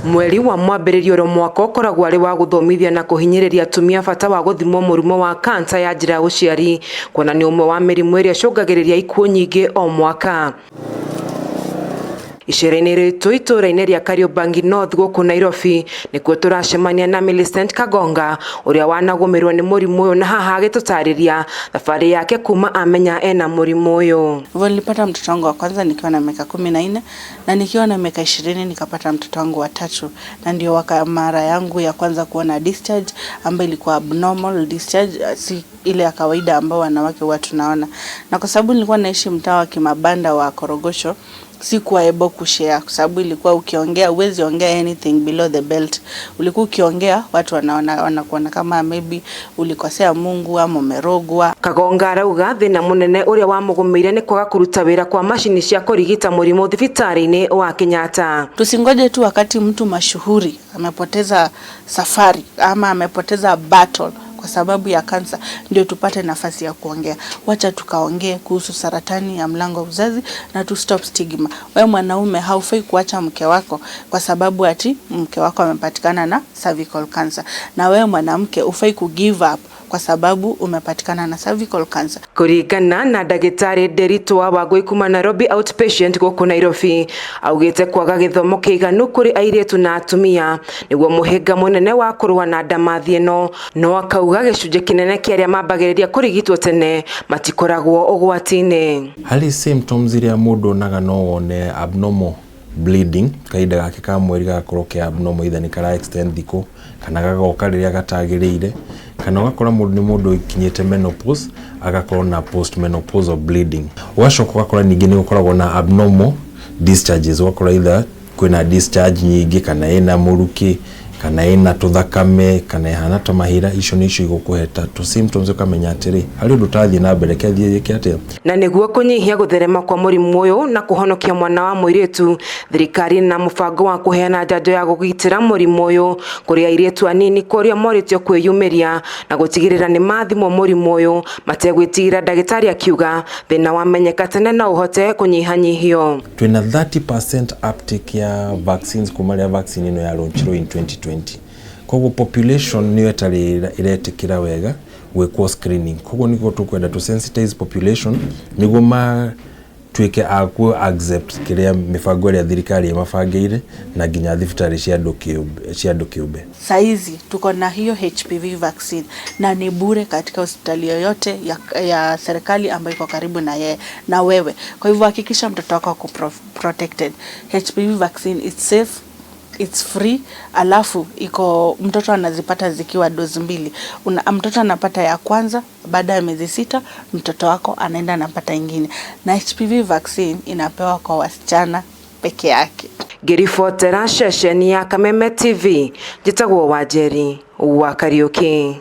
Mweri wa mwambĩrĩrio oro mwaka ũkoragwo arĩ wa gũthomithia na kũhinyĩrĩria atumia bata wa gũthimwo mũrimũ wa kansa ya njĩra ya ũciari, kuona nĩ ũmwe wa mĩrimũ ĩrĩa ĩcũngagĩrĩria ikuũ nyingĩ o mwaka. Icera-inĩ ritũ itũũra-inĩ rĩa Kariobangi North gũkũ Nairobi nĩkuo tũracemania na Millicent Kagonga ũrĩa wanagũmĩrwo nĩ mũrimũ ũyũ na haha agĩtũtarĩria thabarĩ yake kuma amenya ena mũrimũ ũyũ. Hivyo nilipata mtoto wangu wa kwanza nikiwa na miaka 14 na nikiwa na miaka 20 nikapata mtoto wangu wa tatu, na ndio waka mara yangu ya kwanza kuona discharge ambayo ilikuwa abnormal discharge, si ile ya kawaida ambayo wanawake huwa tunaona. Na kwa sababu nilikuwa naishi mtaa wa kimabanda wa Korogosho, sikuwa able kushare kwa sababu ilikuwa ukiongea huwezi ongea anything below the belt. Ulikuwa ukiongea watu wanaona wanakuona kama maybe ulikosea Mungu ama umerogwa. Kagonga arauga thĩna mũnene ũrĩa wamũgũmĩire nĩ kwaga kũruta wĩra kwa macini cia kũrigita mũrimũ thibitarĩ-inĩ wa Kenyatta. Tusingoje tu wakati mtu mashuhuri amepoteza safari ama amepoteza battle kwa sababu ya kansa ndio tupate nafasi ya kuongea. Wacha tukaongee kuhusu saratani ya mlango wa uzazi na tu stop stigma. Wewe mwanaume haufai kuacha mke wako kwa sababu ati mke wako amepatikana na cervical cancer, na wewe mwanamke ufai ku give up kwa sababu umepatikana na cervical cancer. Kũringana na ndagĩtarĩ Nderitu wa Wangũi kuma Nairobi Outpatient gũkũ Nairobi, augĩte kwaga gĩthomo kĩiganu kũrĩ airĩtu na atumia nĩguo mũhĩnga mũnene wa kũrũa na ndamathi ĩno, no akauga gĩcunjĩ kĩnene kĩa arĩa mambagĩrĩria kũrigitwo tene matikoragwo ũgwati-inĩ. Harĩ symptoms iria mũndũ onaga, no wone abnormal bleeding, kahinda gake ka mweri gagakorwo ke abnormal, either nĩ kara extend thikũ kana gagoka rĩrĩa gatagĩrĩire, kana ũgakora mũndũ nĩ mũndũ ũkinyĩte menopause agakorwo na post menopausal bleeding. Ũgacoka ũgakora ningĩ nĩ gũkoragwo na abnormal discharges, ũgakora either kwĩna discharge nyingĩ kana ĩna mũrukĩ kana ĩna tũthakame kana ĩhana ta mahira. Icio nĩcio igũkũhe ta tũ symptoms ũkamenya atĩrĩ, harĩ ũndũ ũtathiĩ na mbere, kĩathiĩ gĩke atĩa. Na nĩguo kũnyihia gũtherema kwa mũrimũ ũyũ na kũhonokia mwana wa mũirĩtu, thirikari na mũbango wa kũheana njanjo ya kũgitĩra mũrimũ ũyũ kũrĩ airĩtu anini, kũrĩa morĩtio kwĩyumĩria na gũtigĩrĩra nĩ mathimwo mũrimũ ũyũ mategwĩtigĩra. Ndagĩtarĩ akiuga thĩna wamenyeka tene no ũhote kũnyihanyihio. Twĩna 30% uptake ya vaccines kuma rĩrĩa vaccine ĩno ya launchirwo in 2020, koguo population nĩyo ĩtarĩ ĩretĩkĩra wega gwĩkwo screening. Koguo nĩguo tũkwenda to sensitize population nĩguo matuĩke a ku accept kĩrĩa mĩbango ĩrĩa thirikari ĩmabangĩire na nginya thibitarĩ cia andũ kĩũmbe. Saizi tuko na hiyo HPV vaccine na ni bure katika hospitali yoyote ya serikali ambayo iko karibu na yeye na wewe. Kwa hivyo hakikisha mtoto wako ako protected. HPV vaccine, it's safe, it's free, alafu iko mtoto anazipata zikiwa dozi mbili. Mtoto anapata ya kwanza, baada ya miezi 6 mtoto wako anaenda anapata ingine. Na HPV vaccine inapewa kwa wasichana peke yake. Ngĩribotera ceceni ya Kameme TV, njĩtagwo Wanjeri wa Kariũki.